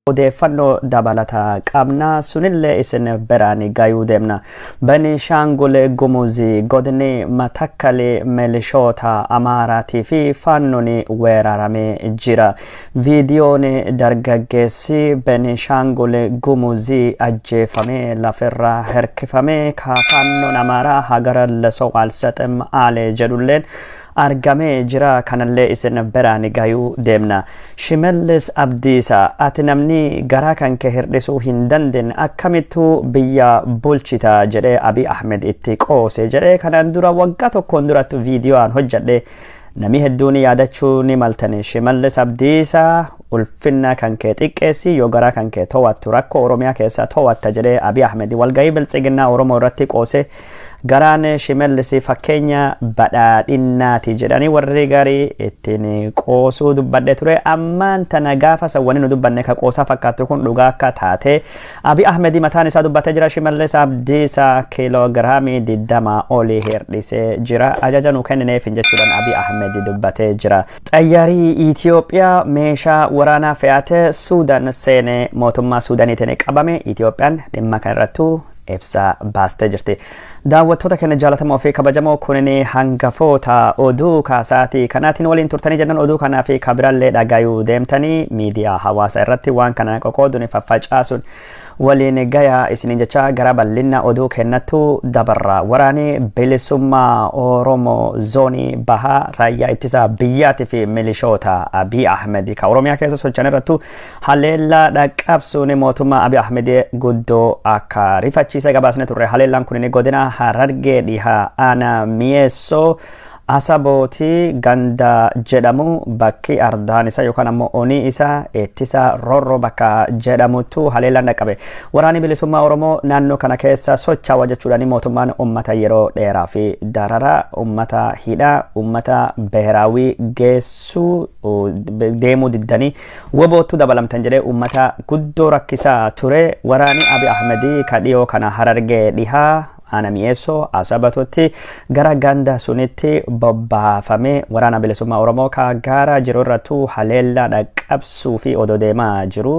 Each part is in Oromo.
Odeeffannoo dabalataa qabna, sunillee isin biraan gayuu deemna. Benishaangul Gumuz godinni Matakkalee milishoota Amaaraatii fi Faannoon weeraramee jira. Viidiyoon dargaggeessi Benishaangul Gumuz ajjeefamee lafirraa hirkifamee ka Faannoon Amaaraa ሀገር ለሰው አልሰጥም አለ jedhulleen argamee jira, kanallee isin biraan gayuu deemna. Shimallis Abdiisaa, ati namni garaa kan kee hir'isuu hin dandeenye akkamittuu biyya bulchita jedhee Abiy Ahmed itti qoose jedhee kanaan dura waggaa tokkoon duratti viidiyoon hojjedhe namni hedduun yaadachuu ni maltani. Shimallis Abdiisaa, ulfinna kan kee xiqqeessi, yoo garaa kan kee to'attu rakkoo Oromiyaa keessaa to'atta jedhee Abiy Ahmed walgahii Biltsiginnaa Oromoo irratti qoose. Garaan Shimallis fakkeenya badhaadhinnaati jedhanii warri garii ittiin qoosuu dubbadhe ture. Ammaan tana gaafa sawwanii nu dubbanne ka qoosaa fakkaattu kun dhugaa akka taate Abiy Ahmed mataan isaa dubbatee jira. Shimallis Abdiisaa kiiloogiraamii 20 olii hir'isee jira, ajaja nu kennineef jechuudhaan Abiy Ahmed dubbatee jira. Xayyaarii Itoophiyaa meeshaa waraanaa fe'atee Suudaan seenee mootummaa Suudaaniitiin qabame. Itoophiyaan dhimma kana irrattuu ibsa baastee jirti. Daawwattoota keenya jaalatamoo fi kabajamoo, kunin hangafoota oduu kaasaatii kanaatiin waliin turtanii jennan, oduu kanaa fi kabirallee dhagayuu deemtanii miidiyaa hawaasaa irratti waan kana qoqooduun faffacaasuun waliin gayaa isiniin jecha gara bal'ina oduu kennattu dabarra. Waraanni Bilisummaa Oromoo zoonii bahaa raayyaa ittisa biyyaatii fi milishoota Abiy Ahmed ka Oromiyaa keessa socho'an irrattu haleellaa dhaqqabsuun mootummaa Abiy Ahmed guddoo akka rifachiise gabaasne turre. Haleellaan kun godina Harargee Dhihaa aanaa Mi'eessoo Asabootii ganda jedhamu, bakki ardaan isaa yookaan ammoo onii isaa ittisa Roorroo bakka jedhamutu haleellaan dhaqqabe. Waraanni Bilisummaa Oromoo naannoo kana keessa socho'aa jechuudhaan mootummaan uummata yeroo dheeraa fi darara, uummata hidhaa, uummata beeraawii geessuu deemuu diddanii WBOttu dabalamtan jedhee uummata guddoo rakkisaa ture. Waraanni Abiy Ahmedii ka dhiyoo kana Harargee Dhihaa aanaa Mi'eessoo Asabatutti gara ganda sunitti bobbaafamee Waraana Bilisummaa Oromoo ka gaara jiru irrattu haleellaa dhaqqabsuu fi odoo deemaa jiru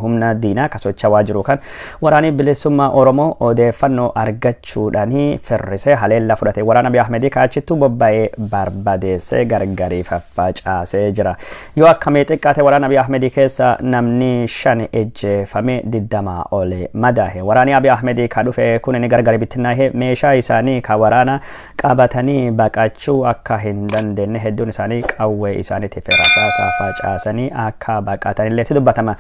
humna diinaa ka socho'aa jiru kan Waraanni Bilisummaa Oromoo odeeffannoo argachuudhaan firrisee haleellaa fudhate, waraana Abiy Ahmedii ka achittuu bobba'ee barbadeessee gargarii faffacaasee jira. Yoo akkamii xiqqaate waraana Abiy Ahmedii keessa namni 5 ejjeefame, 20 ol madaahe. Waraanni Abiy Ahmedii ka dhufe kun inni gargari bittinnaa'ee meeshaa isaanii ka waraana qabatanii baqachuu akka hin dandeenye, hedduun isaanii qawwee isaaniitiif rasaasa facaasanii akka baqatanillee dubbatama.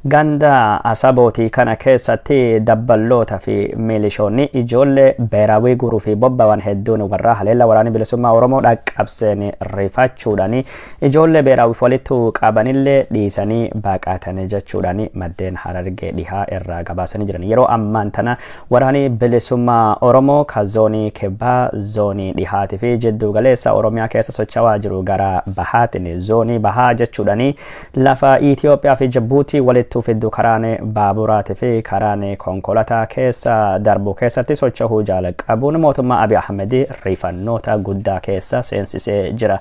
Ganda Asabootii kana keessatti dabballoota fi milishoonni ijoollee beeraawii guruu fi bobba'an hedduun warra haleella Waraanni Bilisummaa Oromoo dhaqqabseen rifachuudhaan ijoollee beeraawwiif walitti qabanillee dhiisanii baqatan jechuudhaan maddeen Harargee Dhihaa irraa gabaasanii jiran. Yeroo ammaan tana Waraanni Bilisummaa Oromoo ka zoonii kibbaa, zoonii dhihaatii fi jidduu galeessa Oromiyaa keessa socho'aa jiru gara bahaatiin zoonii bahaa jechuudhaan lafa Itoophiyaa fi Jibuutii walitti fiddu, karaan baaburaatii fi karaan konkolaataa keessa darbu keessatti socho'uu jalqabuun mootummaa Abiy Ahmed rifannoota guddaa keessa seensisee jira.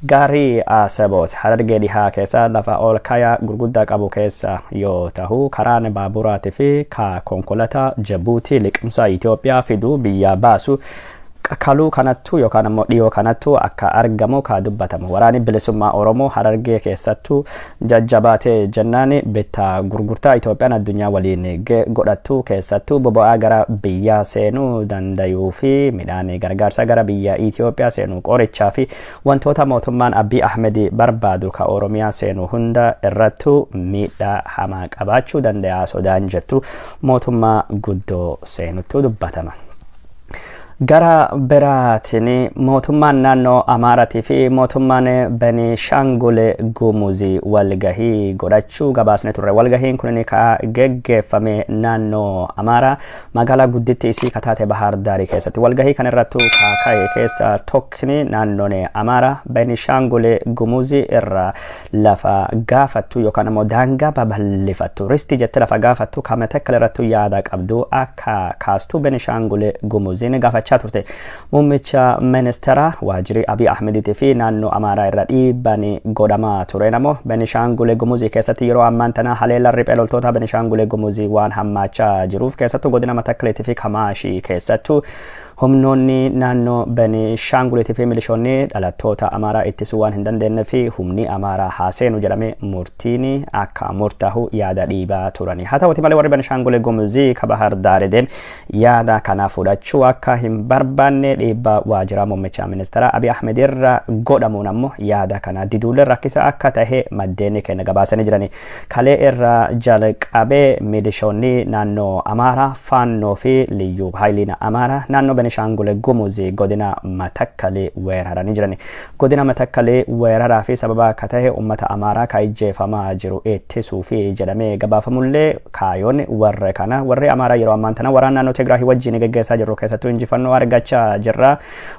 Gaarii Asaboot Harargee Dhihaa keessa lafa ol kayaa gurguddaa qabu keessa yoo ta'u, karaan baaburaatii fi ka konkolaataa Jibuutii liqimsa Itoophiyaa fiduu biyya baasu kaluu kanattu yookaan ammoo dhiyoo kanattu akka argamu ka dubbatamu. Waraanni Bilisummaa Oromoo Harargee keessattuu jajjabaatee jennaan bittaa gurgurtaa Itoophiyaan addunyaa waliin godhattu, keessattuu boba'aa gara biyyaa seenuu danda'uu fi midhaan gargaarsa gara biyya Itoophiyaa seenuu, qorichaa fi wantoota mootummaan Abiy Ahmed barbaadu ka Oromiyaa seenuu hunda irrattu miidhaa hamaa qabaachuu danda'a sodaan jettu mootummaa guddoo seenuttu dubbatama. Gara biraatiin mootummaan naannoo Amaaratii fi mootummaan Benishaangul Gumuzii walgahii godhachuu gabaasne turre. Walgahiin kun ka geggeeffame naannoo Amaaraa magaalaa gudditti isii kataate Bahar Daarii keessatti. Walgahii kana irrattu ka ka'e keessa tokkni naannoon Amaaraa Benishaangul Gumuzii irraa lafa gaafattu yookaan ammoo daangaa babal'ifattu, ristii jettee lafa gaafattu ka Matakkal irrattu yaada qabdu akka kaastu Benishaangul Gumuziin gaafachaa dubbachaa turte. Muummicha ministeera waajjirri Abiy Ahmediitii fi naannoo Amaaraa irra dhiibbaan godhamaa ture ammoo Benishaangul Gumuzii keessatti yeroo ammaan tana haleellaan riphee loltoota Benishaangul Gumuzii waan hammaachaa jiruuf, keessattuu godina Matakkaleetii fi Kamaashii keessattuu humnoonni naannoo Benishaanguliitii fi milishoonni dhalattoota Amaaraa ittisuu waan hin dandeenye fi humni Amaaraa haa seenu jedhamee murtiin akka murtaa'u yaada dhiibaa turani. Haa ta'uti malee, warri Benishaangul Gumuzii ka Bahar Daar deem yaada kana fudhachuu akka hin barbaanne, dhiibbaa waajjira muummicha ministeera Abiy Ahmed irra godhamuun ammoo yaada kana diduulee rakkisa akka tahe maddeen keenya gabaasanii jirani. Kalee irra jalqabee milishoonni naannoo Amaaraa, Faannoo fi Liyyuu Haayiliin Amaaraa naannoo Benishaangul Gumuzii godina Matakkalee weeraranii jiran. Godina Matakkalee weeraraa fi sababa akka tahe uummata Amaaraa ka ijjeefamaa jiru ittisuu fi jedhamee gabaafamullee, kaayoon warra kana warri Amaaraa yeroo ammaan tana waraana naannoo Tigraahii wajjin geggeessaa jirru keessattuu injifannoo argachaa jirra.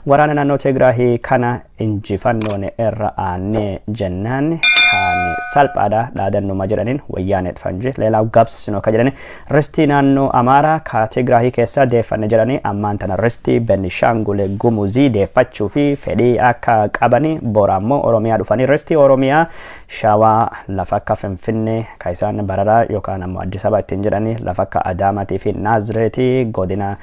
Waraana naannoo Tigraahii kana injifannoon irra aannee jennaan kan salphaadha dhaadannuma jedhaniin wayyaanee fanji leelaa gaabsisnu akka jedhani, ristii naannoo Amaaraa ka Tigraahii keessa deeffanne jedhanii, ammaan tana ristii Benishaangul Gumuzii deeffachuu fi fedhii akka qabani, bora ammoo Oromiyaa dhufanii ristii Oromiyaa Shawaa lafa akka Finfinnee ka isaan Bararaa yookaan ammoo Addis Ababa ittiin jedhanii, lafa akka Adaamaatii fi Naazreetii, godina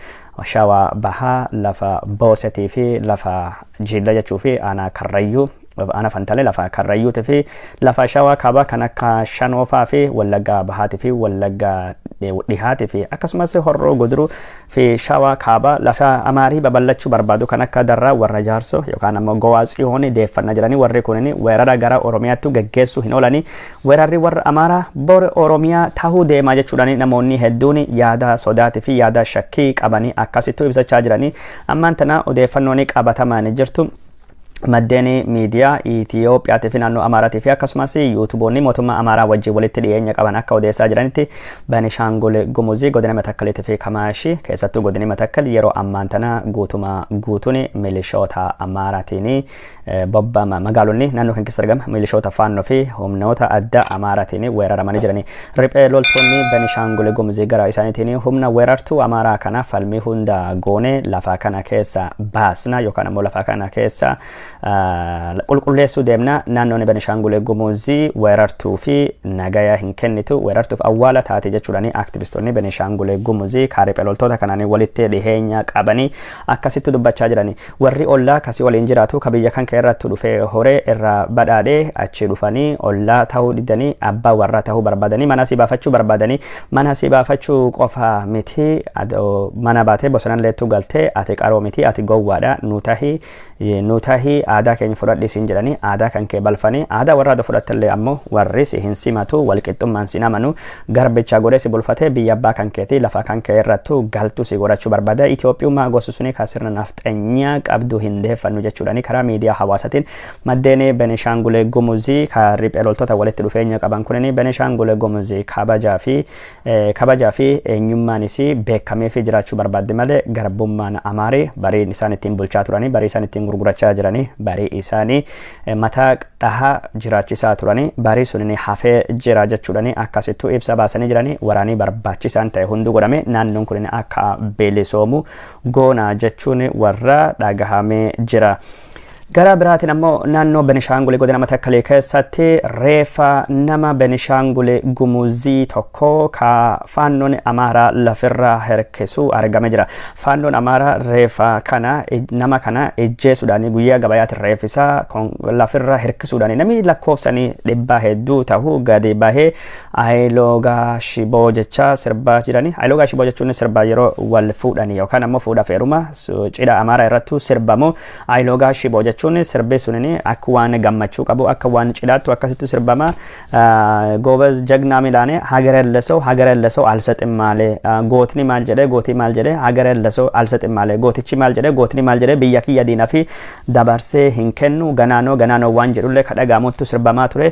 Shawaa Bahaa lafa Boosetii fi lafa Jilla jechuu fi aanaa Karrayyuu, aanaa Fantalee lafa Karrayyuutii fi lafa Shawaa Kaabaa kan akka Shanoofaa fi Wallaggaa Bahaatii fi Wallaggaa Dhihaatii fi akkasumas Horroo Guduruu fi Shawaa Kaabaa lafa Amaarii babal'achuu barbaadu kan akka Darraa warra Jaarsoo yookaan ammoo Gowaa Tsiyoon deeffanna jedhanii, warri kunin weerara gara Oromiyaatti geggeessuu hin oolanii, weerarri warra Amaaraa bor Oromiyaa tahuu deemaa jechuudhaan namoonni hedduun yaada sodaatii fi yaada shakkii qabanii akkasittuu ibsachaa jiranii. Ammaan tana odeeffannoon qabatamaan jirtu, maddeen miidiyaa Itiyoophiyaatii fi naannoo Amaaraatii fi akkasumas yuutuboonni mootummaa Amaaraa wajjin walitti dhiyeenya qaban akka odeessaa jiranitti, Benishaangul Gumuzii godina Matakkaliitii fi Kamaashii keessattuu godinni Matakkal yeroo ammaan tana guutuma guutuun milishoota Amaaraatiin bobbama, magaalonni naannoo kan keessa argama milishoota Faannoo fi humnoota adda Amaaraatiin weeraramanii jirani. Riphee loltoonni Benishaangul Gumuzii gara isaaniitiin humna weerartuu Amaaraa kana falmii hunda goone lafa kana keessa baasna yookaan ammoo lafa kana keessa qulqulleessuu deemna. Naannoon Benishaangul Gumuzii weerartuu fi nagaya hin kennitu, weerartuuf awwaala taate jechuudhaan aktivistoonni Benishaangul Gumuzii riphee loltoota kanaan walitti dhiheenya qabanii akkasitti dubbachaa jirani. Warri ollaa kasii waliin jiraatu, ka biyya kan kee irratti dhufee horee irraa badhaadhee, achi dhufanii ollaa ta'uu didanii abbaa warraa ta'uu barbaadanii mana sii baafachuu barbaadanii, mana sii baafachuu qofa miti, mana baatee bosonaan leettuu galtee ati qaroo miti, ati gowwaadha, nu tahii, nu tahii, aadaa keenya fudhadhi siin jedhanii aadaa kan kee balfanii, aadaa warra fudhattellee ammoo warri si hin simatu, walqixxummaan si amanu, garbicha godhee si bulfatee biyya abbaa kan keetii lafa kan kee irrattu galtu si godhachuu barbaada. Itoophiyummaa gosa suni kan sirna nafxanyaa qabdu hin deeffannu jechuudhani karaa miidiyaa hawaasaatiin maddeen Benishaangul Gumuzii kan riphee loltoota walitti dhufeenya qaban kunini Benishaangul Gumuzii kabajaa fi eenyummaanis beekamee fi jiraachuu barbaadde malee garbummaan Amaarii barii isaan ittiin bulchaa turanii, barii isaan ittiin gurgurachaa jiranii, barii isaanii mataa dhahaa jiraachisaa turanii, barii sunin hafee jira jechuudhani akkasittuu ibsa baasanii jiranii. Waraanii barbaachisaan ta'e hunduu godhame naannoon kun akka bilisoomu goona jechuun warra dhagahamee jira. Gara biraatiin ammoo naannoo Benishaangul godina Matakkalee keessatti reefa nama Benishaangul Gumuzii tokko ka Faannoon Amaaraa lafirra harkisu argamee jira. Faannoon Amaaraa reefa kana, nama kana ijjeesuudhaan guyyaa gabayaatti reefisaa lafirra harkisuudhaan namni lakkoofsanii dhibbaa hedduu ta'u gadi bahee "Ayiloogaa shiboo" jecha sirbaa jirani. Ayiloogaa shiboo jechuun sirbaa yeroo wal fuudhanii yookaan ammoo fuudhaaf heeruma cidha Amaaraa irrattu sirbamu. Ayiloogaa shiboo jechuun sirbi sunin akka waan gammachuu qabu, akka waan cidhaattu akkasittu sirbama. ጎበዝ ጀግና ሚላኔ ሀገሬን ለሰው ሀገሬን ለሰው አልሰጥም አለ፣ gootni maal jedhe, gootii maal jedhe, ሀገሬን ለሰው አልሰጥም አለ, gootichi maal jedhe, gootni maal jedhe, biyya kiyya diinaa fi dabarsee hin kennu, ganaanoo ganaanoo waan jedhullee kadhagaamuttu sirbamaa ture.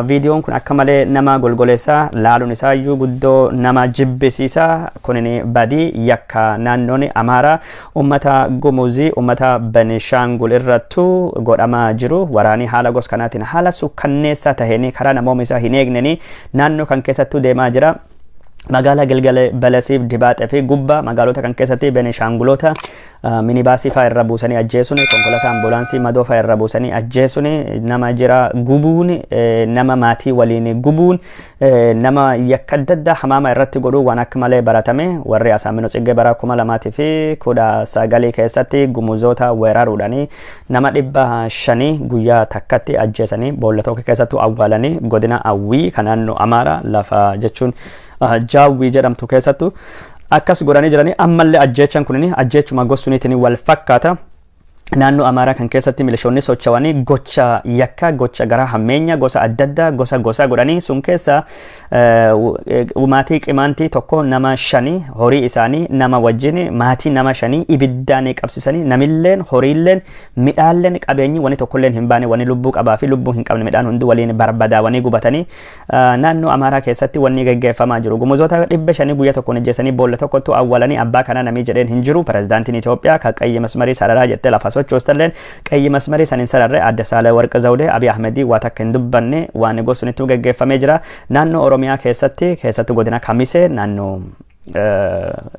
Viidiyoon kun akka malee nama golgoleessa, laaluun isaa iyyuu guddoo nama jibbisiisa. Kunin badii yakka naannoon Amaaraa ummata Gumuzii, ummata Benishaangul irrattu godhamaa jiru. Waraanii haala gos kanaatiin haala sukkanneessaa taheen karaa namoonni isaa hin eegneni naannoo kan keessattuu deemaa jira. Magaalaa Gilgal Balasiif, Dibaaxee fi Gubbaa magaalota kan keessatti Benishaanguloota minibaasii fa'aa irra buusanii ajjeesuun, konkolaataa ambulaansii madoo fa'aa irra buusanii ajjeesuun, nama jira gubuun, nama maatii waliin gubuun, nama yakka adda addaa hamaama irratti godhuu waan akka malee baratame. Warri Asaaminoo Tsiggee bara 2019 keessatti Gumuzoota weeraruudhaanii nama 500 guyyaa takkatti ajjeesanii boolla tokko keessattuu awwaalanii, godina Awwii kan naannoo Amaaraa lafa jechuun Jaawwii jedhamtu keessattu akkas godhanii jiranii. Ammallee ajjeechan kunini ajjeechuma gosuniitiin wal fakkaata. Naannoo Amaaraa kan keessatti milishoonni socho'anii gocha yakka, gocha garaa hammeenya gosa adda addaa gosa gosa godhanii, sun keessa maatii Qimaantii tokko nama shanii horii isaanii nama wajjin maatii nama shanii ibiddaan qabsisanii, namilleen, horiilleen, midhaalleen, qabeenyi wani tokkolleen hin baane, wani lubbuu qabaa fi lubbuu hin qabne midhaan hundi waliin barbadaawanii gubatanii. Naannoo Amaaraa keessatti wanni geggeeffamaa jiru, Gumuzoota 500 guyyaa tokkoon ijjeessanii boolla tokkottu awwalanii, abbaa kana namii jedheen hin jiru. Pirezidaantiin Itoophiyaa ka qayyi masmarii sararaa jettee lafa sochoostalleen qayyi masmarii san hin sararre, adda Saale Warqa Zawudee, Abiy Ahmedii waa takka hin dubbanne. Waan gosunittuu geggeeffamee jira. Naannoo Oromiyaa keessatti, keessattuu godina Kamisee, naannoo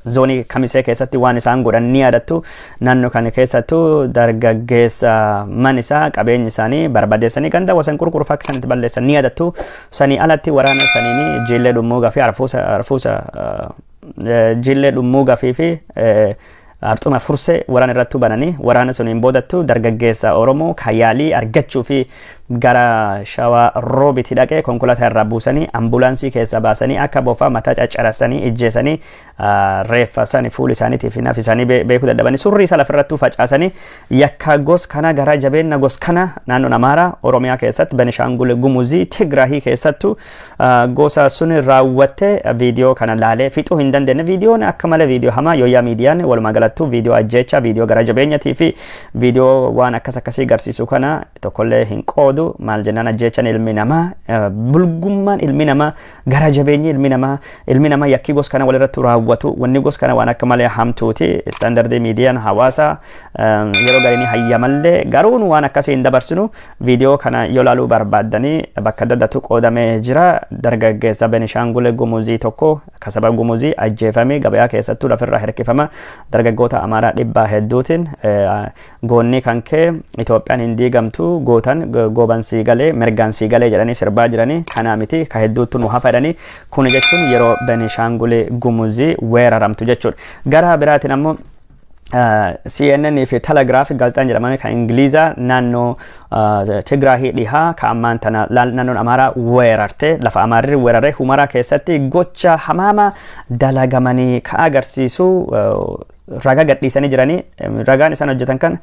zoonii Kamisee keessatti waan isaan godhan ni yaadattu. Naannoo kana keessattuu dargaggeessa man isaa, qabeenya isaanii barbadeessanii ganda wasan qurqurfaa akka isaan itti balleessan ni yaadattu. Sanii alatti waraana saniini Jiillee Dhummuugaa fi Arfuusa, Jiillee Dhummuugaa fi Arxuma Fursee waraana irrattuu bananii, waraana suniin boodattu dargaggeessa Oromoo kayyaalii argachuu fi gara Shawaa Roobiti dhaqee konkolaataa irraa buusanii, ambulaansii keessa baasanii, akka bofaa mataa caccarasanii ijjeesanii, reeffa sani fuula isaaniitii fi naaf isaanii beekuu dadhabanii surrii isa lafarrattuu facaasanii. Yakka gos kana, gara jabeenna gos kana naannoon Amaaraa, Oromiyaa keessatti, Benishaangul Gumuzii, Tigraahii keessattuu gosa sun raawwatte viidiyoo kana laalee fixuu hin dandeenye. Viidiyoon akka malee viidiyoo hamaa. Yooyyaa Miidiyaan walumaa galattuu viidiyoo ajjeechaa, viidiyoo gara jabeenyatii fi viidiyoo waan akkas akkasii garsiisu kana tokkollee hin qoodu. Maal jennaan, ajjeechan ilmi namaa, bulgummaan ilmi namaa, gara jabeenyi ilmi namaa, ilmi namaa yakkii gos kana walirratti raawwatu, wanni gos kana waan akka malee hamtuuti. Istaandardii miidiyaan hawaasaa yeroo gariin hayyamallee garuu waan akkasii hin dabarsinu. Viidiyoo kana yoo laaluu barbaaddanii bakka adda addaatu qoodamee jira. Dargaggeessa Benishaangul Gumuzii tokko kasaba Gumuzii ajjeefamee gabayaa keessattuu lafirraa hirkifama dargaggoota Amaaraa dhibbaa hedduutiin, goonni kan kee Itoophiyaan hin diigamtu, gootan gooban sii galee, mirgaan sii galee jedhanii sirbaa jiranii. Kanaa miti, ka hedduutu nu hafa jedhanii. Kuni jechuun yeroo Benishaangul Gumuzii weeraramtu jechuudha. Gara biraatiin ammoo CNN fi Telegraph gaazexaan jedhaman kan Ingilizaa naannoo Tigraahii dhihaa ka ammaan tana naannoon Amaaraa weerarte, lafa Amaarri weerare Humaraa keessatti gocha hamaama dalagamanii ka agarsiisu ragaa gadhiisanii jiranii. Ragaan isaan hojjetan kan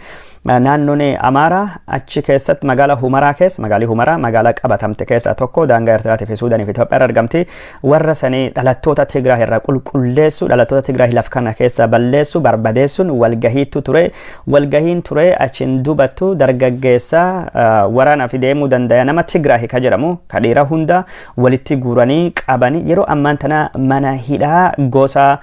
naannoon Amaaraa achi keessatti magaalaa Humaraa keessa, magaalii Humaraa magaalaa qabatamte keessaa tokko, daangaa Eertiraatii fi Suudaanii fi Itoophiyaa irra argamti, warra sanii dhalattoota Tigraay irraa qulqulleessu, dhalattoota Tigraay laf kana keessa balleessu, barbadeessuun walgahiitu ture. Walgahiin ture achiin dubattu dargaggeessa waraanaaf deemuu dandaya nama Tigraay ka jedhamu ka dhiira hunda walitti guuranii qabanii yeroo ammaan tana mana hidhaa gosa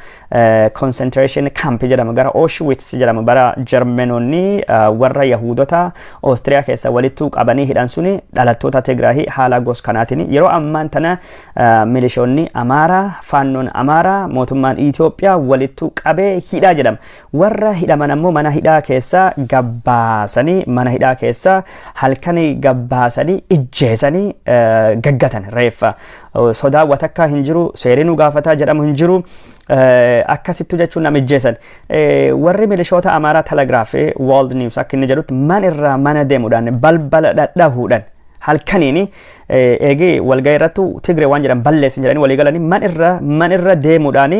concentration camp jedhamu gara Auschwitz jedhamu, bara Jarmanoonni warra Yahudota Oostiriyaa keessa walittuu qabanii hidhan suni, dhalattoota Tigraahii haala gos kanaatiin yeroo ammaan tana milishoonni Amaaraa, Faannoon Amaaraa, mootummaan Itoophiyaa walittuu qabee hidhaa jedhama. Warra hidhaman ammoo mana hidhaa keessa gabbaasanii, mana hidhaa keessa halkanii gabbaasanii ijjeesanii gaggatan reeffa. Sodaa watakkaa hin jiru, seerii nu gaafataa jedhamu hin jiru. Akkasittu jechuun nama ijjeessan. Warri milishoota Amaaraa Telegraph World News akka inni jedhutti man irraa mana deemuudhaan, balbala dhadhahuudhaan, halkaniini eegee walgahii irrattu Tigree waan jedhan balleessan jedhanii walii galanii man irra deemuudhaani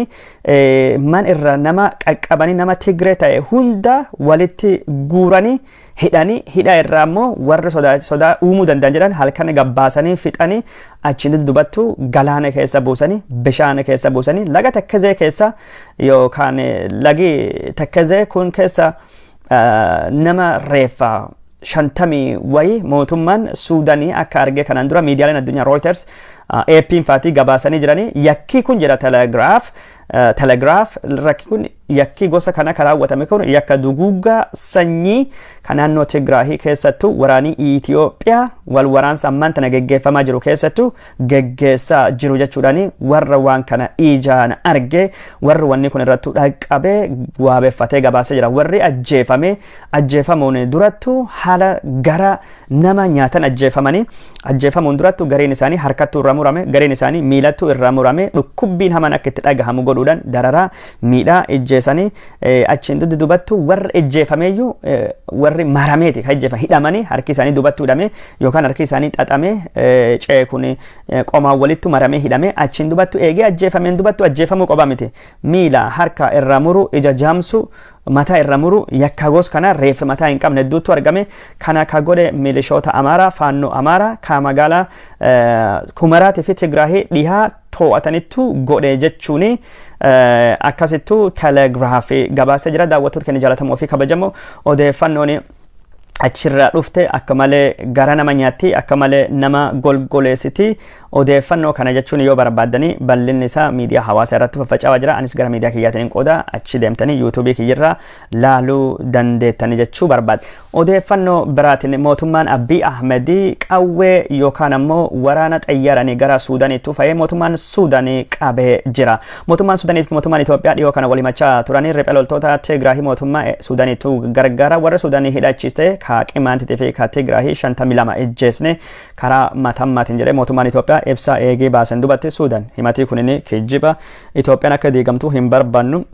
man irra nama qaqqabanii, nama Tigree ta'e hunda walitti guuranii hidhanii, hidha irraa immoo warri sodaa uumuu danda'an jedhan halkan gabbaasanii fixanii, achi dubattu galaana keessa buusanii, bishaan keessa buusanii, laga Takkazee keessa yookaan lagi Takkazee kun keessa nama reeffa 50 wayi mootummaan Suudanii akka arge kanaan dura miidiyaaleen addunyaa Reuters, AP'n faatii gabaasanii jiranii. Yakkii kun jedha Telegraph, rakki kun Yakki gosa kana kan raawwatame kun yakka duguuggaa sanyii kan naannoo Tigraahii keessattuu waraanii Itoophiyaa wal waraansa ammaan tana geggeeffamaa jiru keessattuu geggeessaa jiru jechuudhaani warra waan kana ijaan arge, warri wanni kun irrattuu dhaqqabee waabeffatee gabaasee jira. Warri ajjeefame ajjeefamuun durattuu haala gara nama nyaatan ajjeefamanii, ajjeefamuun durattuu gariin isaanii harkattuu irraa murame, gariin isaanii miilattuu irraa murame, dhukkubbiin hamaan akka itti dhagahamu godhuudhaan dararaa miidhaa ijjeesanii, achiin duddi dubattuu warri ijjeefameeyyuu warri marameeti kan ijjeefame, hidhamanii harki isaanii dubattuu hidhame yookaan harki isaanii xaxame, ceekuun qomaan walittu maramee hidhame. Achiin dubattu eegee ajjeefameen dubattu ajjeefamuu qoba miti, miila harka irraa muru, ija jaamsu, mataa irra muru, yakka gos kana reeffa mataa hin qabne hedduutu argame. Kana ka godhe milishoota Amaaraa, Faannoo Amaaraa ka magaalaa Kumaraatii fi Tigraahii dhihaa to'atanittu godhe jechuuni akkasittu Telegraafii gabaasee jira. Daawwattoota keenya jaalatamoo fi kabajamoo, odeeffannoon achirraa dhufte akka malee gara nama nyaatti, akka malee nama golgoleessiti. Odeeffannoo kana jechuun yoo barbaaddanii bal'inni isaa miidiyaa hawaasaa irratti faffaca'aa jira. Anis gara miidiyaa kiyyaatiin hin qooda, achi deemtanii YouTubeii kiyyirraa laaluu dandeettanii jechuu barbaade. Odeeffannoo biraatiin mootummaan Abiy Ahmedii qawwee yookaan ammoo waraana xayyaaranii gara Suudaaniitti fe'ee mootummaan Suudaanii qabee jira. Mootummaan Suudaanii fi mootummaan Itoophiyaa dhiyoo kana walimachaa turanii riphee loltoota Tigraahii mootummaa Suudaaniitu gargaara. Warra Suudaanii hidhachiiste ka Qimaantitii fi ka Tigraahii 52 ijjeesne karaa matammaatiin jedhee mootummaan Itoophiyaa ibsa eegee baasen dubatti Suudaan himatii kunini kijjiba, Itoophiyaan akka diigamtu hin barbaannu.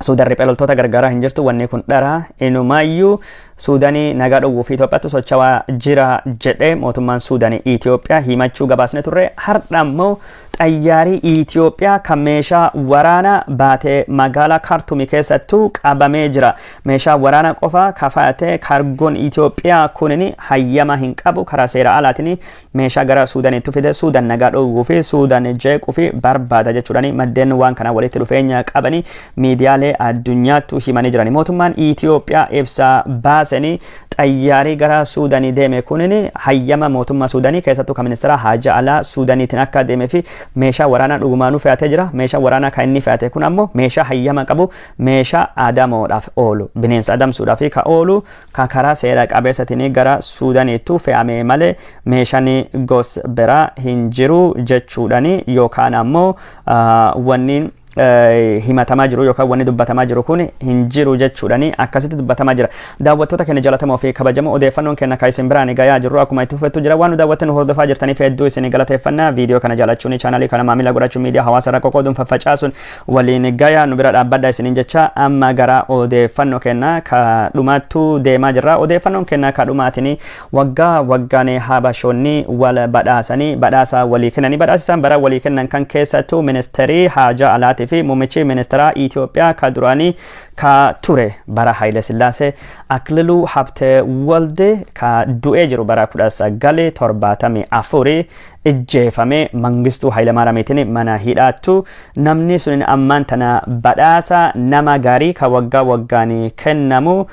Suudaan riphee loltoota gargaaraa hin jirtu, wanni kun dhara, inumaayyuu Suudaanii nagaa dhowwuu fi Itoophiyaatti socho'aa jira jedhee mootummaan Suudaanii Itoophiyaa himachuu gabaasne turre. Har'a immoo xayyaarii Itoophiyaa kan meeshaa waraanaa baatee magaalaa Kaartumii keessattuu qabamee jira. Meeshaa waraanaa qofa kafaatee kaargoon Itoophiyaa kunin hayyama hin qabu, karaa seera alaatiin meeshaa gara Suudaaniitti fide, Suudaan nagaa dhowwuu fi Suudaan jeequu fi barbaada jechuudhaan maddeen waan kana walitti dhufeenya qabanii miidiyaalee addunyaattu himanii jiran. Mootummaan Itoophiyaa ibsa baasanii xayyaarii gara Suudaanii deeme kunin hayyama mootummaa Suudaanii, keessattuu kan ministeera haajaa alaa Suudaaniitiin akka deemee fi meeshaa waraanaa dhugumaanuu fe'atee jira. Meeshaa waraanaa kan inni fe'ate kun ammoo meeshaa hayyama qabu, meeshaa adamoodhaaf oolu, bineensa adamsuudhaaf ka oolu, ka karaa seera qabeessatiin gara Suudaaniitti fe'ame malee meeshaan gos biraa hin jiru jechuudhani yookaan ammoo wanni himatamaa jiru yookaan wanni dubbatamaa jiru kun hin jiru jechuudhani akkasitti dubbatamaa jira. Daawwattoota keenya jaallatamoo fi kabajamoo, odeeffannoon keenya kan isin biraan gayaa jirru akkuma itti fufettu jira. Waan nu daawwattan hordofaa jirtaniif hedduu isin galateeffannaa. Viidiyoo kana jaalachuun, chaanalii kana maamila godhachuun, miidiyaa hawaasa irra qoqqooduun faffacaasuun waliin gayaa nu bira dhaabbadha isiniin jecha amma gara odeeffannoo keenya ka dhumaattu deemaa jirra. Odeeffannoon keenya ka dhumaatiin waggaa waggaan habashoonni wal badhaasanii badhaasa walii kennanii, badhaasa isaan bara walii kennan kan keessattuu ministeerii haajaa alaatii fi muummichi ministeeraa Itoophiyaa ka duraanii ka ture bara Haile Sillaasee Akililuu Habte Walde ka du'ee jiru bara 1974 ijjeefame Mangistuu Hayilamaariyaamiitiin mana hidhaattu, namni sun ammaan tana badhaasa nama gaarii ka waggaa waggaan kennamu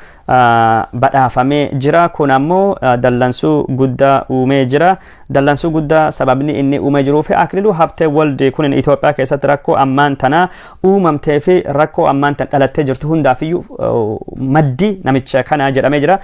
badhaafamee jira. Kun ammoo dallansuu guddaa uumee jira. Dallansuu guddaa sababni inni uumee jiruu fi Akililuu Habtee Waldi kun Itoophiyaa keessatti rakkoo ammaan tana uumamtee fi rakkoo ammaan tan dhalattee jirtu hundaafiyyuu maddi namicha kana jedhamee jira.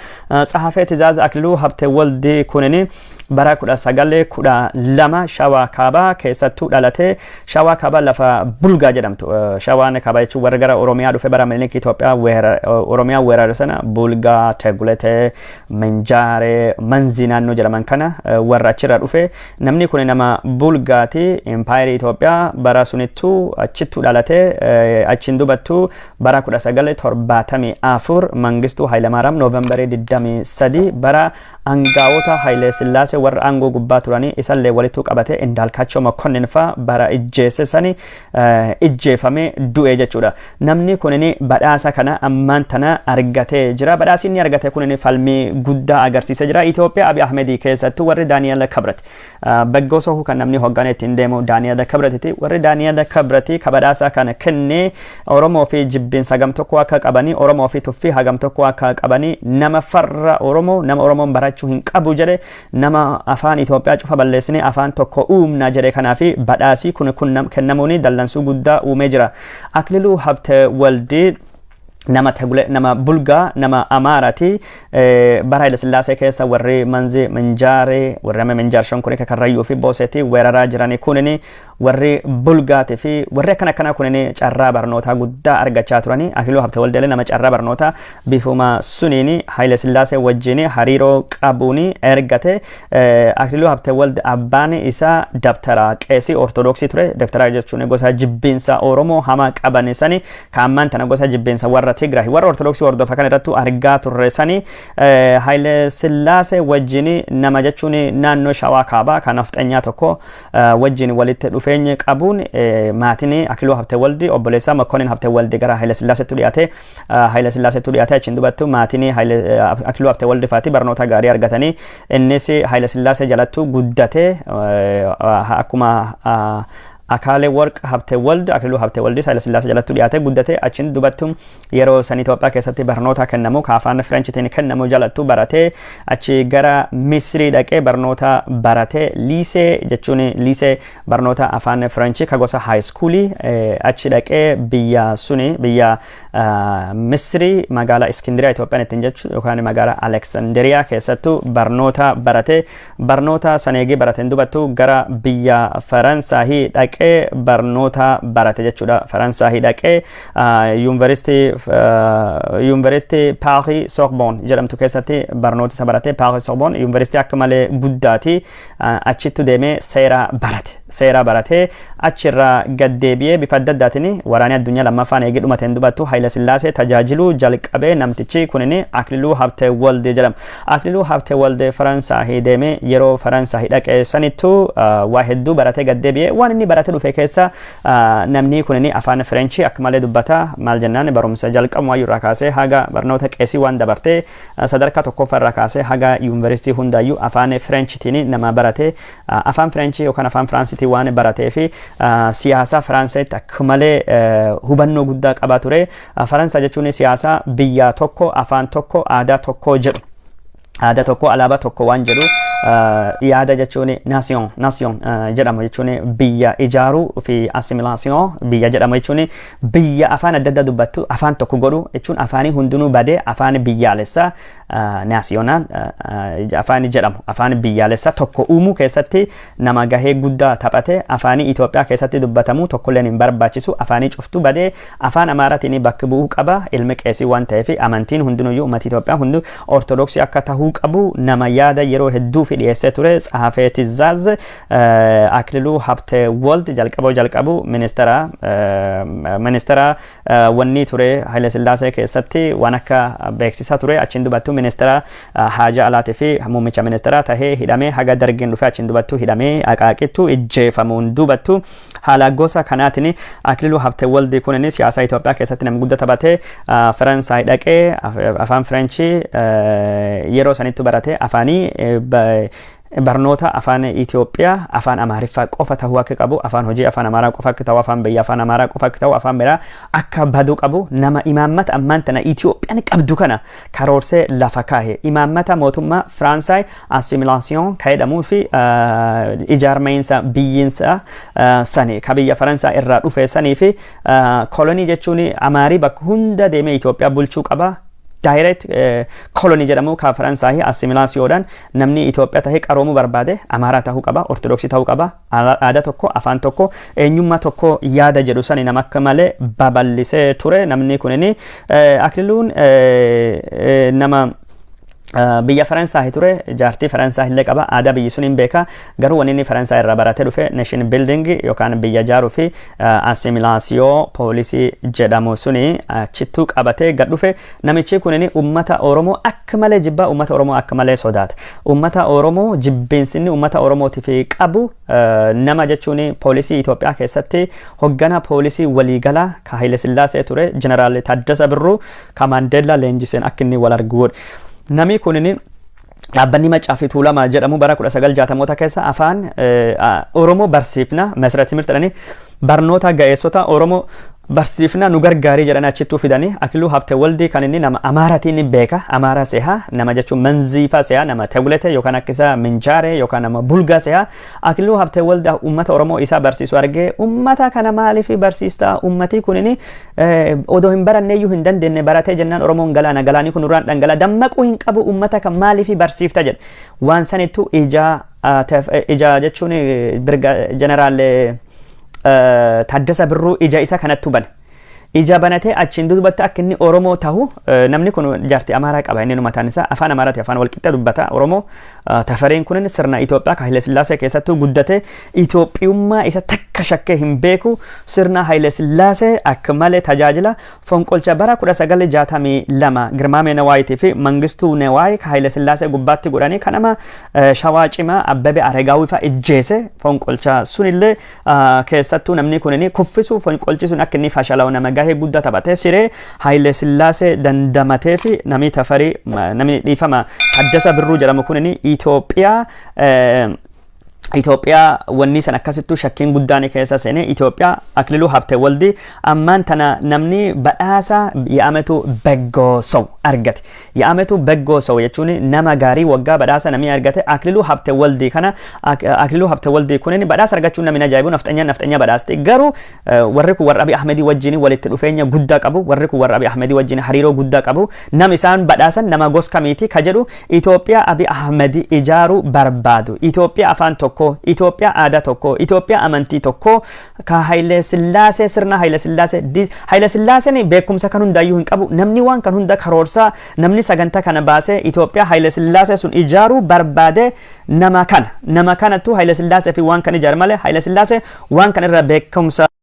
Tsahaafee Tizaaz Akililuu Habtee Waldi kunin bara 1912 Shawaa Kaabaa keessattuu dhalatee, Shawaa Kaabaa lafa Bulgaa jedhamtu. Shawaan Kaabaa jechuun warra gara Oromiyaa dhufe bara Minilik Itoophiyaa Oromiyaa weerare sana Bulgaa, Teguletee, Minjaaree, Manzii naannoo jedhaman kana warra achirra dhufe. Namni kun nama Bulgaati. Impaayerii Itoophiyaa bara sunittuu achittuu dhalatee, achiin dubattuu bara 1974 Mangistuu Hayilamaariyaam Noovembarii 23 bara angaa'ota Hayilee Sillaasee warra aangoo gubbaa turanii isallee walittuu qabate Indaalkaachoo Mokonnin fa'a bara ijjeesse sani ijjeefamee du'e jechuudha. Namni kunin badhaasa kana ammaan tana argatee jira. Badhaasi inni argate kunin falmii guddaa agarsiisee jira. Itoophiyaa Abiy Ahmedii keessattuu warri Daani'el Kabrat. Beggoo Sohuu kan namni hoogganee ittiin deemu Daani'el Kabratiti. Warri Daani'el Kabrati ka badhaasa kana kennee Oromoo fi jibbiinsa gam tokko tokko akka qabanii, Oromoo fi tuffii hagam tokko akka qabanii, nama farra Oromoo, nama Oromoon barachuu hin qabu jedhe, nama afaan Itoophiyaa cufa balleessine afaan tokko uumna jedhe. Kanaafi badhaasii kun kennamuun dallansuu guddaa uumee jira. Akililuu Habte Waldii nama Tagule, nama Bulgaa, nama Amaaraati. Bara Haile Sillaasee keessa warri Manzi Minjaaree, warri amma Minjaar Shonkurii, Karrayyuu fi Booseetii weeraraa jiranii kunini, warri Bulgaatii fi warri akkana akkanaa kunini carraa barnootaa guddaa argachaa turanii. Akililuu Habte Waldeelee nama carraa barnootaa bifuma suniini Haile Sillaasee wajjin hariiroo qabuuni ergate. Akililuu Habte Walde abbaan isaa dabtara qeesii Ortodoksii ture. Dabtara jechuun gosa jibbiinsa Oromoo hamaa qaban sani, ka ammaan tana gosa jibbiinsa warra Tigraay warra Ortodoksii hordofa kan irrattu argaa turre sani. Haile Sillaasee wajjin nama jechuun naannoo Shawaa Kaabaa kan nafxanyaa tokko wajjin walitti dhufeenya qabuun, maatiin Akililuu Habte Waldi obboleessaa Makkonin Habte Waldi gara Haile Sillaaseetti dhiyaate. Haile Sillaaseetti dhiyaate. Achiin dubattu maatiin Akililuu Habte Waldi faati barnoota gaarii argatanii, innis Haile Sillaasee jalattu guddate. Akkuma Akaalee Warq Habte Wald, Akililuu Habte Waldis Haile Sillaasee jalattu dhiyaate guddate. Achiin dubattu yeroo san Itoophiyaa keessatti barnoota kennamu ka afaan Frenchitiin kennamu jalattu baratee, achi gara Misrii dhaqee barnoota barate. Lycée jechuun lycée barnoota afaan Frenchii ka gosa high schoolii achi dhaqee biyya suni, biyya Misrii, magaalaa Iskindiriyaa Itoophiyaan ittiin jechu yookaan magaalaa Aleksanderiyaa keessattu barnoota barate. Barnoota saneegii barateen dubattu gara biyya Faransaahii dhaqee barnoota barate jechuudha. Faransaahii dhaqee yuunivarsiitii Paarii Sorbonne jedhamtu keessatti barnoota isa barate. Paarii Sorbonne yuunivarsiitii akka malee guddaati. Achittu deemee seera barate. Seera baratee achirraa gad deebi'ee bifa adda addaatiin waraanni addunyaa lammaffaan eegee dhumateen dubattu Haayila Sillaasee tajaajiluu jalqabee. Namtichi kunin Akililuu Habtee Waldee jedhama. Akililuu Habtee Waldee Faransaahii deemee yeroo Faransaahii dhaqee sanittu waa hedduu baratee gad deebi'ee. Waan inni baratee dhufe keessa namni kunin afaan Fireenchii akka malee dubbata. Maal jennaan, barumsa jalqabu irraa kaasee haga barnoota qeesii waan dabartee, sadarkaa tokkoffaa irraa kaasee haga yuunivarsiitii hundaayyuu afaan Fireenchitiin nama barate. Afaan Fireenchii yookaan afaan Firaansiitiin waan baratee fi siyaasa Firaansiitti akka malee hubannoo guddaa qaba ture. Faransaa jechuun siyaasa biyya tokko, afaan tokko, aadaa tokko jedhu. Aadaa tokko, alaabaa tokko waan jedhu yaada jechuun nation jedhamu jechuun biyya ijaaruu fi assimilation biyya jedhamu jechuun biyya afaan adda addaa dubbattu afaan tokko godhu jechuun afaanii hundinuu badee afaan biyyaalessaa, national afaan jedhamu, afaan biyyaalessaa tokko uumuu keessatti nama gahee guddaa taphate. Afaanii Itoophiyaa keessatti dubbatamu tokkolleen hin barbaachisu, afaanii cuftuu badee afaan Amaaraatiin bakka bu'uu qaba. Ilmi qeesii waan ta'eef amantiin hundinuyyuu uummata Itoophiyaa hundi Ortodoksii akka tahuu qabu nama yaada yeroo hedduu fi dhiyeessee ture. Tsaafee Tizaaz Akililuu Habte Wold jalqaboo jalqabu ministeera wanni ture Haile Sillaasee keessatti, waan akka beeksisaa ture. Achiin dubattuu ministeera haajaa alaatii fi muummicha ministeeraa tahee hidhamee haga dargiin dhufee, achiin dubattuu hidhamee aqaaqittuu ijjeefamuun dubattu. Haala gosa kanaatiin Akililuu Habte Waldi kunin siyaasa Itoophiyaa keessatti nama guddaa taphatee. Faransaay dhaqee afaan Fireenchii yeroo sanitti barate. Afaanii barnoota afaan Itoophiyaa afaan Amaariffaa qofa ta'uu akka qabu, afaan hojii afaan Amaaraa qofa akka ta'u, afaan biyya afaan Amaaraa qofa akka ta'u, afaan biraa akka baduu qabu, nama imaammata ammaan tana Itoophiyaan qabdu kana karoorsee lafa kaahe, imaammata mootummaa Faransaay assimilation ka jedhamuu fi ijaarmayinsa biyyiinsa sani ka biyya Faransaay irraa dhufe sanii fi kolonii jechuun Amaarii bakka hunda deemee Itoophiyaa bulchuu qaba. Direct kolonii jedhamu ka Faransaayii assimilationdhaan namni Itoophiyaa tahee qaroomuu barbaade Amaaraa tahuu qaba, Ortodoksii tahuu qaba, aadaa tokko, afaan tokko, eenyummaa tokko yaada jedhu sani nama akka malee babal'isee ture namni kunini. Akililuun nama biyya Faransaay ture, jaartii Faransaay illee qaba, aadaa biyyi sun hin beeka. Garuu wanni inni Faransaay irraa baratee dhufe nation building yookaan biyya ijaaruu fi assimilation policy jedhamu suni achittuu qabatee gad dhufe. Namichi kunini ummata Oromoo akka malee jibbaa, ummata Oromoo akka malee sodaata. Ummata Oromoo jibbiinsinni ummata Oromootiif qabu, nama jechuun poolisii Itoophiyaa keessatti hoggana poolisii waliigalaa ka Haile Sillaasee ture, Jeneraal Taddasa Birruu, ka Maandeellaa leenjiseen akka inni wal argu godhe. Namni kunini dhaabbanni Maccaa fi Tuulamaa jedhamu bara 1960moota keessa afaan Oromoo barsiifna masirratti jedhanii barnoota ga'eessota Oromoo Barsiifna nu gargaarii jedhan achittuu fidanii. Akiluu Habte Waldii kan inni nama Amaaratiin beeka. Amaaraa seha nama jechuun Manziifaa seha, nama Tewlete yookaan akka isaa Minjaare yookaan nama Bulgaa seha. Akiluu Habte Waldii ummata Oromoo isaa barsiisu argee, "Ummata kana maaliif barsiistaa? Ummatii kunini odoo hin baranneeyyuu hin dandeenye. Baratee jennaan Oromoon galaana, galaanii kun nurraan dhangala, dammaquu hin qabu. Ummata kan maaliif barsiifta?" jedhe. Waan sanittu ija jechuun birga jeneraal Taaddasa Birruu ija isa kanattu bane. Ija banatee achiin dubatti akka inni Oromoo tahu. Namni kun jaartii Amaaraa qaba. Inni mataan isaa afaan Amaaraati, afaan walqixxee dubbata Oromoo. Tafareen kun sirna Itoophiyaa ka Haile Sillaasee keessattuu guddate. Itoophiyummaa isa takka shakkee hin beeku. Sirna Haile Sillaasee akka malee tajaajila. Fonqolcha bara 1962 Girmaamee Nawaayitii fi Mangistuu Nawaay ka Haile Sillaasee gubbaatti godhanii, kan nama Shawaa cimaa Abbabee Aregaawii fa'a ijjeese, fonqolcha sunillee keessattuu namni kun inni kuffisu, fonqolchi sun akka inni fashalaa'u nama gahee guddaa taphate. Siree Haile Sillaasee dandamatee fi namni Tafarii, namni, dhiifama, Taddasa Birruu jedhamu kun inni Itoophiyaa wanni san akkasittuu shakkiin guddaan keessa seene. Itoophiyaa Akililuu Habte Waldi ammaan tana namni badhaasa የዓመቱ በጎ ሰው argate. የዓመቱ በጎ ሰው jechuun nama gaarii waggaa badhaasa namni argate Akililuu Habte Waldi kana. Akililuu Habte Waldi kunin badhaasa argachuun namni ajaa'ibu. Nafxanyaan nafxanyaa badhaaste. Garuu warri kun warra Abiy Ahmedii wajjin walitti dhufeenya guddaa qabu. Warri kun warra Abiy Ahmedii wajjin hariiroo guddaa qabu. Nam isaan badhaasan nama gos kamiiti ka jedhu, Itoophiyaa Abiy Ahmedii ijaaruu barbaadu, Itoophiyaa afaan tokko, Itoophiyaa aadaa tokko, Itoophiyaa amantii tokko, ka Haile Sillaasee, sirna Haile Sillaasee. Haile Sillaaseen beekumsa kan hundaayyuu hin qabu. Namni waan kan hunda karoorsaa, namni sagantaa kana baasee Itoophiyaa Haile Sillaasee sun ijaaruu barbaade nama kana. Nama kanattu Haile Sillaasee fi waan kan ijaare malee Haile Sillaasee waan kan irra beekumsa